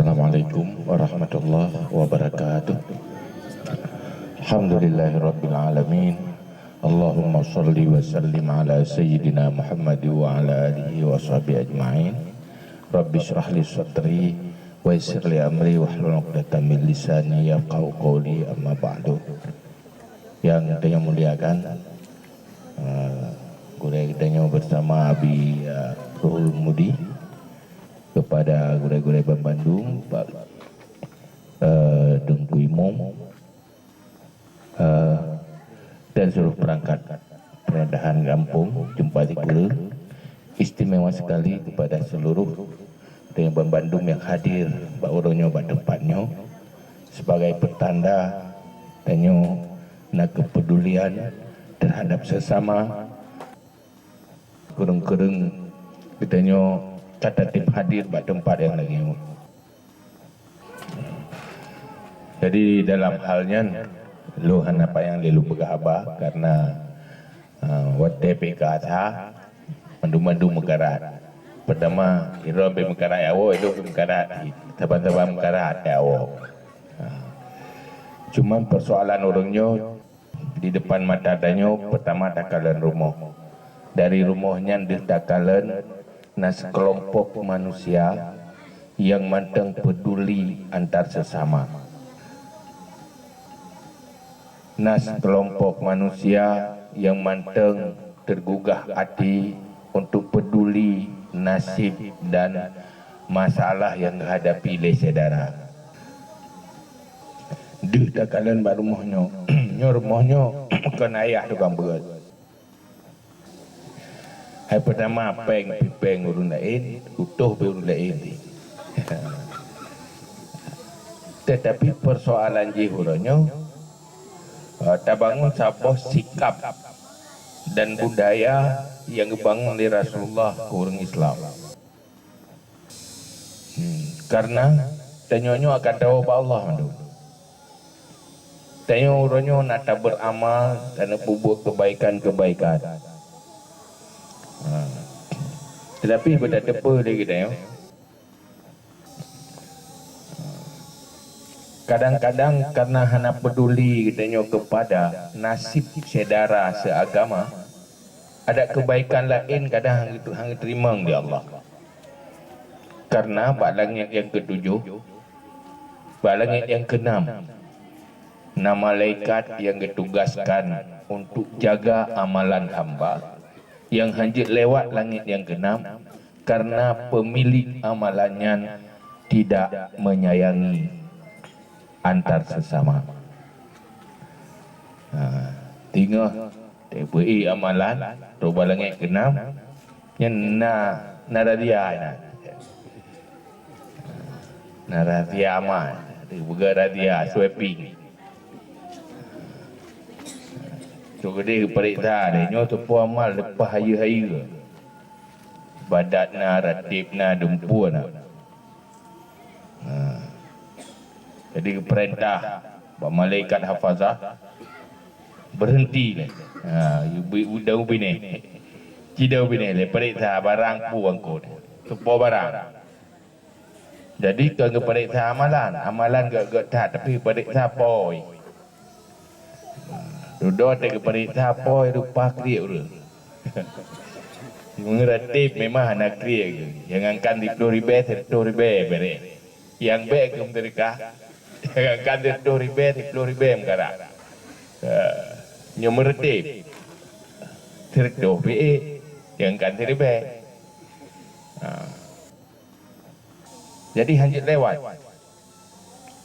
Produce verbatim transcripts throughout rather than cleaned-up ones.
Assalamualaikum warahmatullahi wabarakatuh. Alhamdulillahirabbil alamin. Allahumma shalli wa sallim ala sayyidina Muhammad wa ala alihi wa sahbihi ajma'in. Rabbi shrah li sadri wa yassir li amri wahlul 'uqdatam min lisani yafqahu qawli, amma ba'du. Yang tanyoe muliakan, eh, gurée tanyoe bersama Abi, eh, Ruhul Mudi, kepada gurée-gurée banmandum, Pak, eh, Teungku Imum, eh, dan seluruh perangkat peradahan gampông Jeumpa Sikureung, istimewa sekali kepada seluruh dan banmandum yang hadir bak uroe nyoe bak teumpat nyoe, sebagai pertanda tanyoe na keupedulian terhadap sesama. Kureueng-kureueng geutanyoe ka tatém hadir bak teumpat nyang lagée nyoe. Jadi dalam hal nyan, lôn hana payah lé lôn peugah haba, karena, eh, watée pih ka that, mandum-mandum meukarat. Pertama, droe pih meukarat awak, lôn pih meukarat, saban-saban meukarat awak. Ha. Cuman persoalan ureuëng nyoe, di depan mata tanyoe, pertama takalon rumoh. Dari rumoh nyan deuh takalon na sekelompok manusia nyang mantong peduli antar sesama. Na sekelompok manusia nyang mantong tergugah hati untuk peduli nasib dan masalah nyang geuhadapi lé syedara. Deuh takalon bak rumoh nyoe. Nyoe rumoh nyoe kon ayah tukang beuet. Hai pertama péng pih péng ureuëng laén, utoh pih ureuëng laén. Tetapi persoalan jih uroe nyoe, eh, tabangun saboh sikap dan budaya nyang geubangun lé Rasulullah keu ureuëng Islam. Hmm, karena tanyoe nyoe akan tawoe bak Allah mandum. Tanyoe uroe nyoe na taberamal, taneupeubuet kebaikan-kebaikan. Ha. Tetapi beutateupeue lé geutanyoe, kadang-kadang karena hana peduli geutanyoe kepada nasib syedara seagama, adak kebaikan laén kadang hana geutu-, hana geuteurimong lé Allah. Karena bak langét nyang keutujoh, bak langét nyang keunam, na malaikat nyang geutugaskan untuk jaga amalan hamba nyang hanjeuet lewat langét nyang keunam, karena pemilik amalan nyan tidak menyayangi antar sesama. Ha, teungoh teupeu-i amalan, trok bak langét keunam, nyan na, na razia nyan. Na razia amal, peugah razia sweeping. Trok keudeh geupareksa lé nyoe teupeue amal leupah hayeue-hayeue. Ibadat na, rateb na, dumpeue na. Ha. Jadi geupeurintah bak malaikat hafazah, "Beureuhenti lé. Ha, ubi-, uda ubinéh. Cida ubinéh lé, pareksa barang peue angkot. Teupeue barang." Jadi kon geupareksa amalan, amalan gét-gét that, tapi pareksa poi. Dudoe teuh geupareksa poi rupa kriek ureuëng. Meungeuratéb memang hana kriek geuh. Jangankan siplôh ribée, sireutoh ribée béreh. Nyang bék keu meuseudeukah, jangankan sireutoh ribée, siplôh ribée meukarat. Ha, nyoe meuratéb. Sireutoh pih ék, jangankan siribée. Ha. Jadi hanjeuet lewat.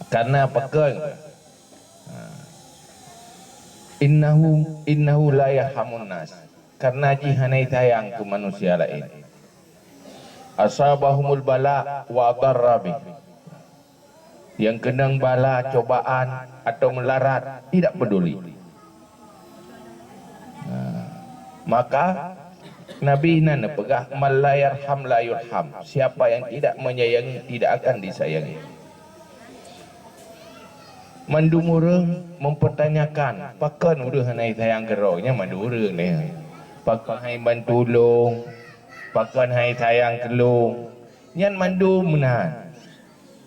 Karena pakon? Ha. Innahu, innahu la yarhamun nas. Karena jih hana sayang keu manusia laén. Asabahumul bala wa adarra bih. Nyang keunong bala, cobaan, atau meularat, tidak peduli. Nah, maka Nabi na neupeugah, "Man la yarham la yurham." Siapa yang tidak menyayangi, tidak akan disayangi. Mandum ureuëng mempertanyakan, "Pakon ureuëng hana sayang keu droe?" Nyan mandum ureuëng nyan. "Pakon hai bantu lôn? Pakon hai sayang keu lôn?" Nyan mandum meunan.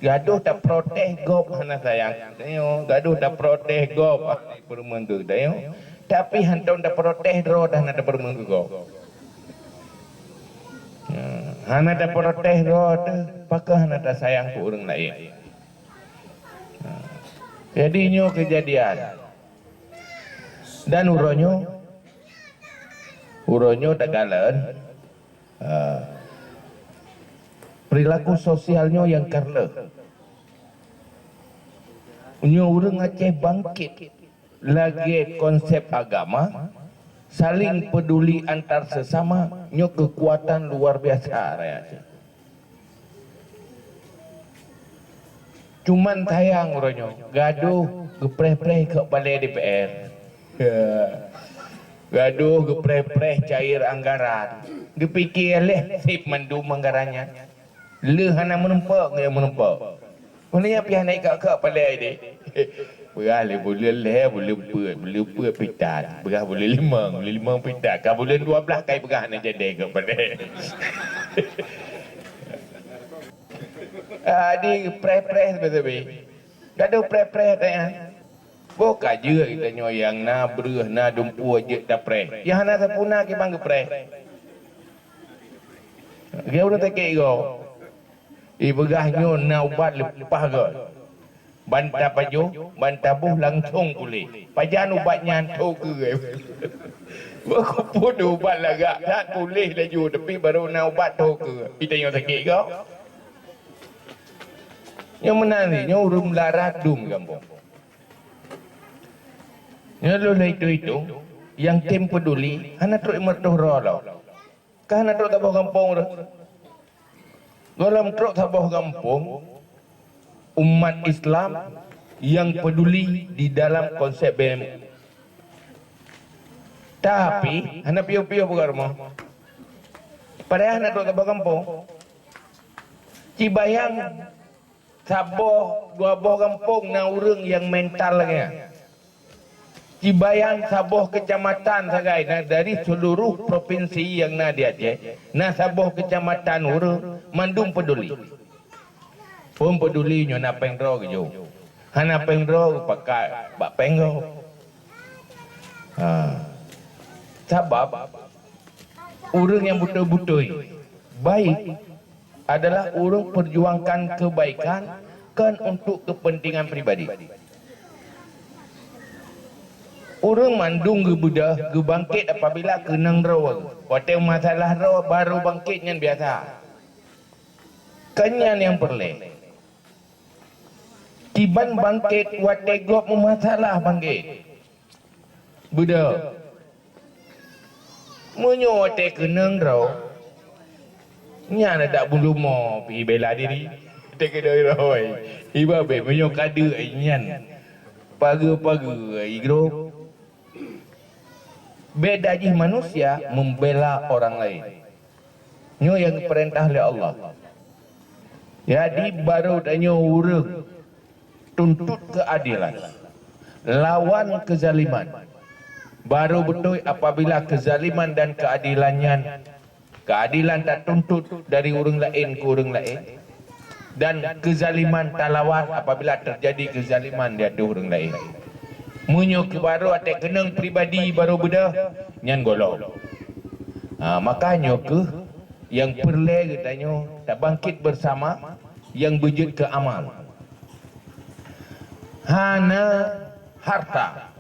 Gadoh taprotes gob hana sayang keu tanyoe, gadoh taprotes gob hana peurumeung keu tanyoe, tapi hantom taprotes droe dah hana tapeurumeung keu gob. Nah, hana taprotes droe teuh, pakon hana tasayang keu ureuëng laén. Nah, jadi nyoe keujadian. Dan uroe nyoe, uroe nyoe takalon, eh, perilaku sosial nyoe nyang ka reuloh. Nyoe ureuëng Aceh bangkit lagée konsep agama, saling peduli antar sesama, nyoe keukuatan luar biasa rakyat Aceh. Cuman sayang uroe nyoe, gadoh geupreh-preh keu palée D P R. Gadoh geupreh-preh cair anggaran. Geupike leh seb mandum anggaran nyan. Le hana meurumpok ngon meurumpok. Meunyoe piah naik keu palée deh. Peugah lé buleuen lhée, buleuen peuet, buleuen peuet pitan. Peugah buleuen limong, buleuen limong pitan. Ka buleuen dua belas kai peugah hana jadi keu palée. Ah, di preh-preh sabe-sabe. Gadoh preh-preh tanya. Boh ka jeuet geutanyoe nyang na breueh na dumpeue jeuet tapreh. Nyang hana sapeue na kiban geupreh. Geu ureuëng sakét gob. Ipeugah nyoe na ubat leupah goe. Ban tapajoh, ban taboh langsong puléh. Pajan ubat nyan tho keue. Beukumpul ubat lagak that puléh laju, tapi barô na ubat tho keue. Itanyoe sakét gob. Nyang meunan nyoe ureuëng meularat dum gampông. Nyoe lôn lé itu-itu, nyang tem peduli hana trok imeurtoh droe lom. Ka hana trok saboh gampông deh. Gohlom trok saboh gampông umat Islam nyang peduli di dalam konsep B M U. Tapi hana piôh-piôh buka rumoh. Padahai hana trok saboh gampông. Cibayang saboh dua boh gampông na ureuëng nyang mental lagée nyan. Cibayang saboh keucamatan sagai na dari seluruh provinsi nyang na di Aceh, na saboh keucamatan ureuëng mandum peduli. Phon peduli nyoe na péng droe geujok. Hana péng droe geupakat bak péng gob. Ha. Sabab ureuëng nyang beutôi-beutôi baik adalah ureuëng perjuangkan kebaikan kon untuk kepentingan pribadi. Ureuëng mandum geubeudôh geubangkét apabila keunong droe. Watée masalah droe barô bangkét nyan biasa. Kon nyan nyang peureulée. Kiban bangkét watée gob meumasalah bangkét. Beudôh. Meunyoe watée keunong droe, nyan adak bulumoe pih bela diri. Watée keunong droe, iba bék meunyoe ka deuk nyan pageue-pageue igrob. Beda jih manusia membela orang lain. Nyoe nyang geupeurintah lé Allah. Jadi, barô tanyoe ureuëng tuntut keuadelan lawan keuzaliman. Barô beutôi apabila keuzaliman dan keuadelan nyan, keuadelan tatuntut dari ureuëng laén keu ureuëng laén, dan keuzaliman talawan apabila teujadi keuzaliman di ateueh ureuëng laén. Meunyoe keu barô até keunong pribadi barô beudôh, nyan gohlom. Ha, maka nyoe kheueh nyang peureulée geutanyoe tabangkét beusama nyang beujeuet keu amal. Hana harta,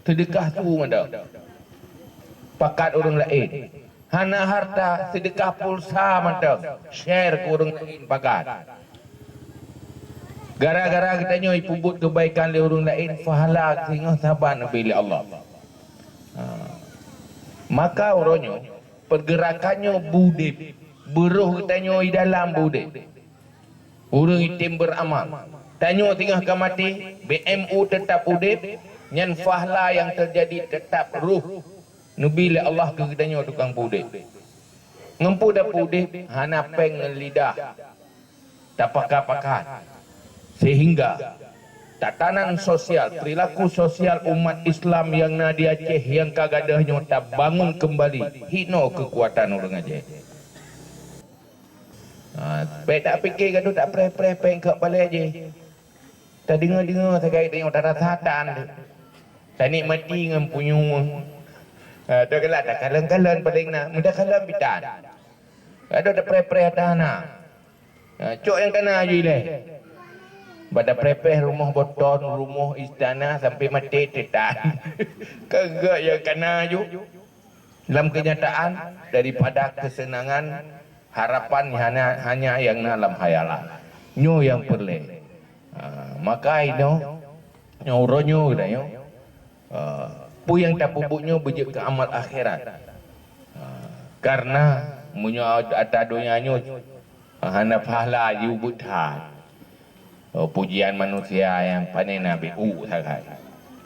seudeukah su mantong, pakat ureuëng laén. Hana harta, seudeukah pulsa mantong, share keu ureuëng laén pakat. Gara-gara geutanyoe ipeubuet keubaikan lé ureuëng laén, pahala singoh saban ubé lé Allah. Ha. Maka uroe nyoe, peurgeurakan nyoe beudeb, beuroh geutanyoe i dalam beudeb. Ureuëng item beuramal. Tanyoe singoh ka maté, B M U teutap udeb, nyan pahala nyang teujadi teutap roh neubi lé Allah keu geutanyoe tukang peu udeb. Ngon peu tapeu udeb, hana péng ngon lidah tapakat-pakat. Sehingga tatanan sosial, perilaku sosial umat Islam nyang na di Aceh nyang ka gadôh nyoe tabangun keumbali hinoe keukuatan ureuëng Aceh. Ha, bék tapike gadoh tapreh-preh péng keu palée jih. Tadeungoe-deungoe sagai tanyoe tarasa tan. Tanikmati ngon punyueng. Ha, takalon, takalon-kalon paléng na, meudakalon bitan. Gadoh tapreh-preh ata hana. Ha, cok nyang kana ju ilée. Bak tapreh-preh rumoh boton, rumoh istana sampai maté teutan. Kan gét nyang kana ju. Lam kenyataan, daripada kesenangan, harapan hanya, hanya nyang na lam khayalan. Nyoe nyang peureulée. Ha, maka inoe, nyoe uroe nyoe geutanyoe, ha, peue nyang tapeubuet nyoe beujeuet keu amal akhirat. Ha, karena meunyoe ata donya nyoe hana pahala, jeuet that. Oh, pujian manusia nyang pané na beu sagai.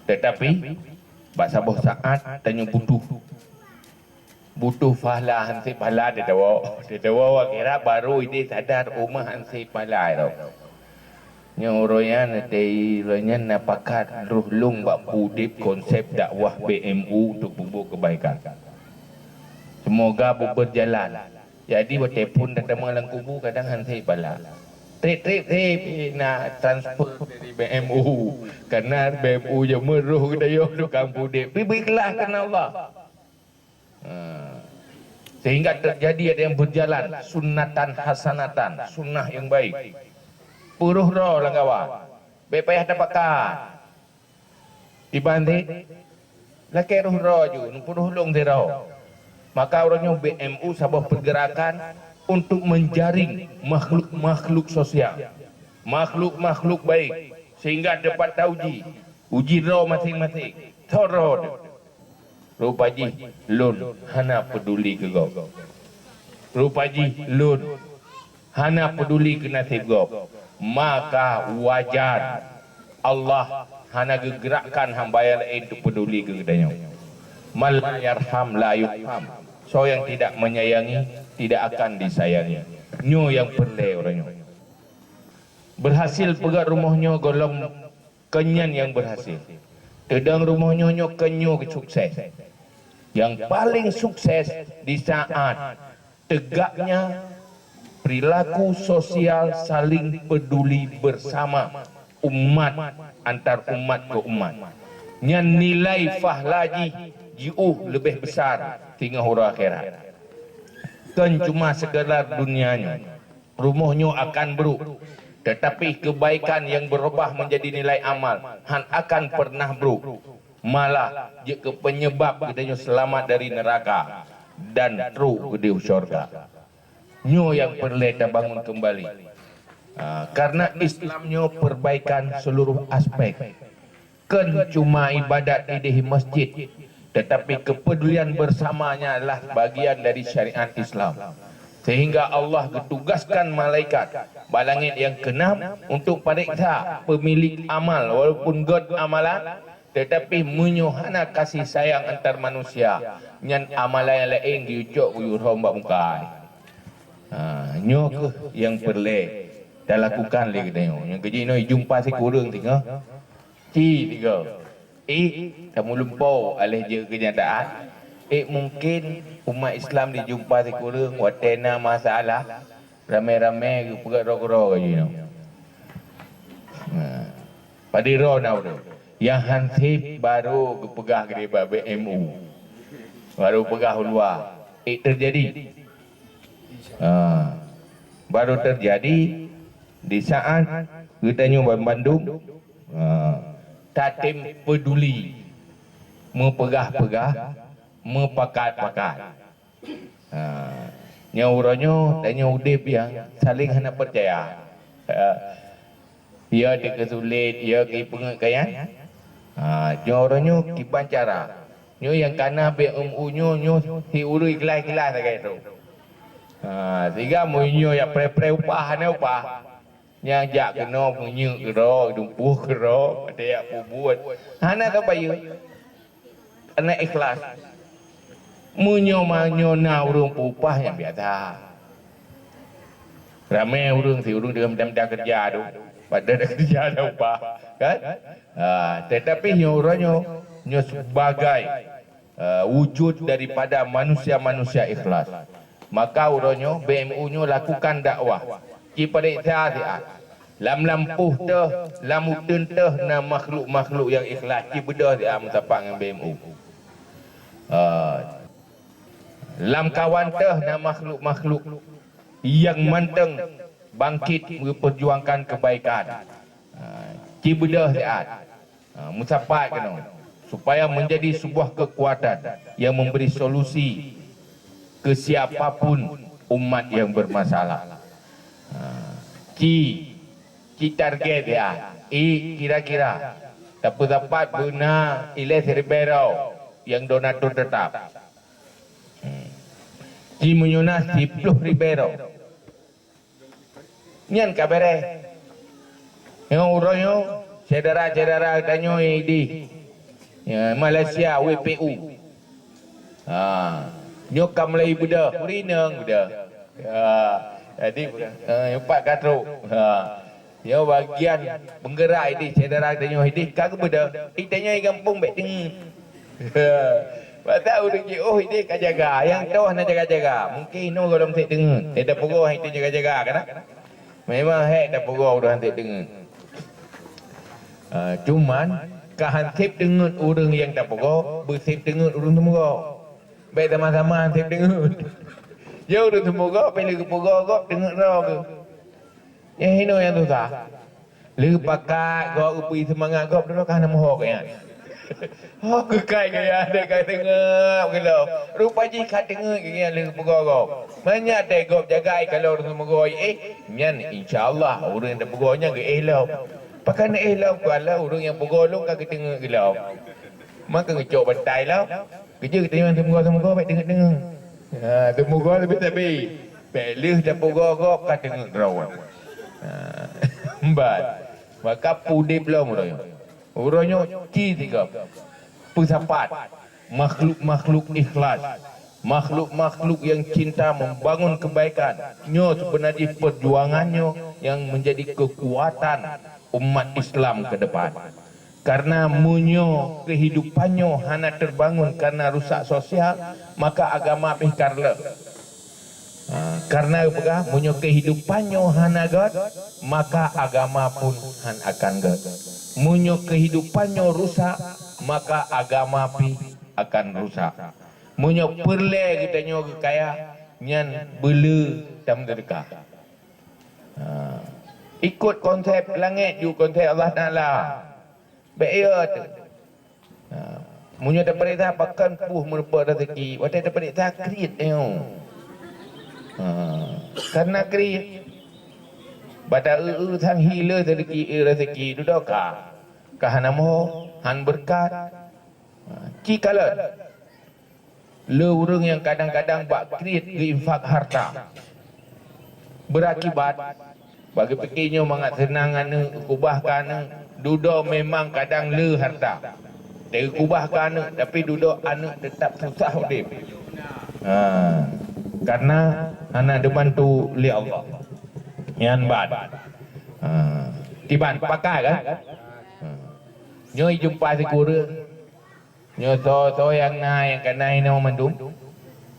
Tetapi, bak saboh saat tanyoe butuh, butuh pahala, hansé pahala teudawa. Teudawa akhirat baru ideh sadar umat hansé pahala ro. Nyoe uroe nyan, teuh uroe nyan na pakat roh lôn bak udeb konsep dakwah B M U untuk peubuet kebaikan. Semoga bu-, berjalan. Jadi, watée phon tateumé lam kubu, kadang han sép bala. Trép-trép, trép, na transfer dari B M U. Karena B M U nyang meuroh geutanyoe tukang pudek. Bri-, bri keulaih karena Allah. Ha. Sehingga terjadi ada yang berjalan, sunnatan hasanatan, sunnah yang baik. Peuroh droe lam gawa. Bék payah tapakat. Iban deh, lakée roh droe ju, neupeuroh lôn sidroe. Maka uroe nyoe B M U saboh pergerakan untuk menjaring makhluk-makhluk sosial, makhluk-makhluk baik, sehingga dapat tauji, uji droe maséng-maséng, tho droe. Rupa jih lôn hana peuduli keu gob. Rupa jih lôn hana peuduli keu naseb gob, maka wajar Allah hana geugeurakkan hamba nyang laén untuk peuduli keu geutanyoe. Man la yarham la yurham. Soe nyang tidak menyayangi, tidak akan disayangi. Nyoe nyang peureulée uroe nyoe. Berhasil peugét rumoh nyoe gohlom keunyan nyang berhasil. Teudong rumoh nyoe nyoe keunyoe sukses. Nyang paling sukses di saat tegaknya perilaku sosial saling peduli bersama umat, antar umat ke umat. Nyan nilai pahala jih jiôh leubeh besar singoh uroe akhirat. Kon cuma sekedar dunia nyoe. Rumoh nyoe akan brok, tetapi kebaikan yang berubah menjadi nilai amal han akan pernah brok. Malah jeuet keu penyebab geutanyoe seulamat dari neuraka dan trok keudeh u syurga. Nyoe nyang peureulée tabangun keumbali. Ha, karena Islam nyoe perbaikan seluruh aspek. Kon cuma ibadat ideh masjid, tetapi kepedulian bersamanya adalah bagian dari syariat Islam. Sehingga Allah geutugaskan malaikat bak langét nyang keunam untuk pareksa pemilik amal, walaupun gét amalan, tetapi meunyoe hana kasih sayang antar manusia, nyan amalan nyang laén geucok geuyue rhom bak muka. Ha, nyoe kheueh nyang peureulée talakukan lé geutanyoe. Nyang keujinoe jumpa sikureueng singoh. Ci tiga. Eh, tamulumpo aléh jeuet keunyataan. Eh, mungkin umat Islam dijumpa sikureueng watée na masalah, ramé-ramé geupeugah droe-droe ka jinoe. Nah, padahai droe na ureuëng nyang hansép baru geupeugah keudeh bak B M U. Baru peugah u luwa. Eh, terjadi. Ha, baru terjadi di saat geutanyoe bandum, ha, tatem peduli, meupeugah-peugah, meupakat-pakat. Ha, nyoe uroe nyoe tanyoe udeb nyang saléng hana peucaya. Ha, ya dikesulet, ya kipeungét keu nyan. Ha, nyoe uroe nyoe kiban cara. Nyoe nyang kana B M U nyoe, nyoe si ureuëng ikhlas-ikhlas sagai tu. Ha, sehingga meunyoe jak preh-preh upah, hana upah. Nyang jak keunoe meunyeuk keudroe, dumpeue keudroe, watée jak peubuet. Hana ka bayeue. Hana ikhlas. Meunyoe ma-, nyoe na ureuëng peuupah nyang biasa. Ramé ureuëng si ureuëng deungon mita-mita keureuja tu. Padahai keureuja ada upah, kan? Ha, tetapi nyoe uroe nyoe, nyoe sebagai, eh, wujud daripada manusia-manusia ikhlas. Maka uroe nyoe B M U nyoe lakukan dakwah, ci pareksa siat. Lam lampôh teuh, lam uteuen teuh na makhluk-makhluk nyang ikhlas, ci beudôh siat meusapat ngon B M U. Ah, lam kawan teuh na makhluk-makhluk nyang mantong bangkit meupeurjuangkan keubaikan. Ah, ci beudôh siat. Ha, meusapat keunoe, supaya menjadi sebuah kekuatan yang memberi solusi ke siapa pun umat yang bermasalah. Ha, ci, ci target ya, i kira-kira tapeusapat beuna ilée siribée droe nyang donatur tetap. Hmm. Ci meunyoe na siploh ribée droe. Nyan ka beureh. Nyoe uroe nyoe, syedara-syedara tanyoe di, ya, Malaysia, W P U. Ha, nyoe ka mulai beudôh, ureueng inong beudôh. Ya, jadi, eh, empat ka trok. Ha. Nyoe bagian penggerak ideh syedara tanyoe ideh ka geubeudôh. Di tanyoe gampông bék teungeut. Pasal ureueng jiôh ideh ka jaga, nyang toh hana jaga-jaga. Mungken inoe gohlom sép teungeut. Teupeugah itu jaga-jaga kana. Memang hék teupeugah ureueng han sép teungeut. Ah, cuman ka han sép teungeut ureueng nyang teupeugah, beusép teungeut ureueng teumeugah. Bék sama-sama han sép teungeut. Ya ureueng teumeugah, bila geupeugah gob teungeut droe geuh. Nyang hinoe nyang susah. Lheueh pakat gob geupeu seumangat gob droe ka hana meuho keu nyan. Ho keukai gaya deh ka teungeut geulom. Rupa jih ka teungeut gaya lheueh peugoe gob. Manyak deh gob jagai kalau ureueng meugoe, eh, nyan insya Allah ureueng tapeugoe nyan geuéh lom. Pakon éh lom, keu Allah ureueng nyang peugoe lom ka geuteungeut geulom. Maka geucok bantai lom. Keujeuet geutanyoe teumeugah-teumeugah bék deungon-deungon. Ha, teumeugah leubeh sabe. Bék lheueh tapeugoh gob ka teungeut droe. Ha, mbat. Maka pudeb lom uroe nyoe. Uroe nyoe ci sigob. Peusapat makhluk-makhluk ikhlas, makhluk-makhluk yang cinta membangun kebaikan. Nyoe sebenarnya perjuangan nyoe yang menjadi kekuatan umat Islam ke depan. Karena meunyoe keuhidupan nyoe hana teubangon karena rusak sosial, maka agama pih ka reuloh. Ha, karena peugah, meunyoe keuhidupan nyoe hana gét, maka agama pun han akan gét. Meunyoe keuhidupan nyoe rusak, maka agama pih akan rusak. Meunyoe peureulée geutanyoe geukaya, nyan beuleu tameuseudeukah. Ha. Ikot konsep langét ju konsep Allah Taala. Bék yo teuh. Ha. Meunyoe tapeuriksa pakon puih meurumpok raseuki, watée tapeuriksa kriet nyoe. Ha. Karena kriet. Bata eu-eu sang hi le raseuki, raseuki dudoe ka. Ka hana moh, han beureukat. Ha. Ci kalon. Le ureuëng nyang kadang-kadang bak kriet geuinfak harta. Beurakibat, bak geupike nyoe mangat seunang aneuëk, kubah keu aneuëk, dudoe memang kadang le harta. Teukubah keu aneuëk, tapi dudoe aneuëk teutap susah udeb. Ha, karena hana dibantu lé Allah. Nyan ban. Ha, kiban pakai kan? Ha. Nyoe jumpa sikureueng. Nyoe soe-soe nyang na, nyang ka na inoe mandum,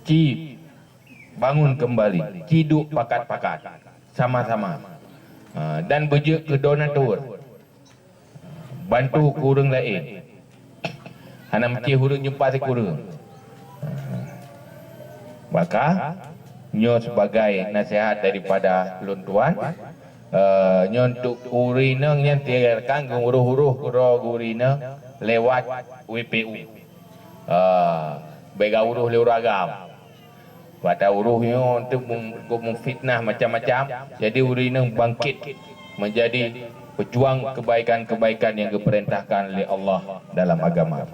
ci bangun keumbali, ci duek pakat-pakat, sama-sama. Ha, dan beujeuet keu donatur. Bantu keu ureuëng laén. Hana meucih ureuëng jumpa sikureueng. Ha. Maka, nyoe sebagai nasihat daripada lôn tuan, eh, nyoe untuk guru inong nyan silakan geuuroh-uroh keudroe guru inong lewat W P U. Eh, bék geuuroh lé ureuëng agam. Pada uroh nyoe untuk mem-, untuk memfitnah macam-macam. Jadi guru inong bangkit menjadi pejuang kebaikan-kebaikan yang diperintahkan oleh Allah dalam agama.